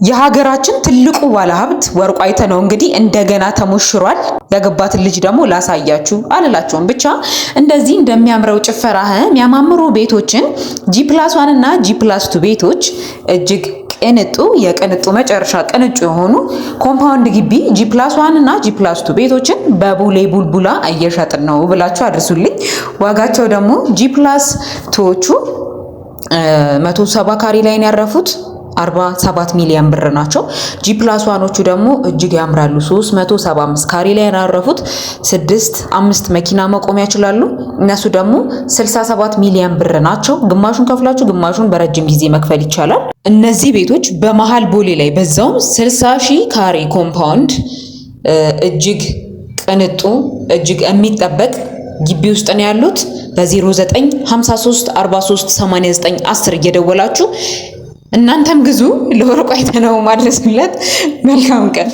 የሀገራችን ትልቁ ባለሀብት ወርቁ አይተነው እንግዲህ እንደገና ተሞሽሯል። ያገባትን ልጅ ደግሞ ላሳያችሁ አልላቸውም። ብቻ እንደዚህ እንደሚያምረው ጭፈራ የሚያማምሩ ቤቶችን G+1 እና G+2 ቤቶች፣ እጅግ ቅንጡ የቅንጡ መጨረሻ ቅንጡ የሆኑ compound ግቢ G+1 እና G+2 ቤቶችን በቦሌ ቡልቡላ እየሸጥን ነው ብላችሁ አድርሱልኝ። ዋጋቸው ደግሞ G+2 ዎቹ 170 ካሬ ላይ ነው ያረፉት፣ 47 ሚሊዮን ብር ናቸው። G+1 ኦቹ ደግሞ እጅግ ያምራሉ። 375 ካሬ ላይ ያረፉት፣ 6 5 መኪና መቆም ይችላሉ። እነሱ ደግሞ 67 ሚሊዮን ብር ናቸው። ግማሹን ከፍላችሁ ግማሹን በረጅም ጊዜ መክፈል ይቻላል። እነዚህ ቤቶች በመሃል ቦሌ ላይ፣ በዛውም 60 ሺህ ካሬ compound፣ እጅግ ቅንጡ እጅግ የሚጠበቅ ግቢ ውስጥ ነው ያሉት። በ0953 43 89 10 እየደወላችሁ እናንተም ግዙ። ለወርቁ አይተነው ማድረስለት። መልካም ቀን።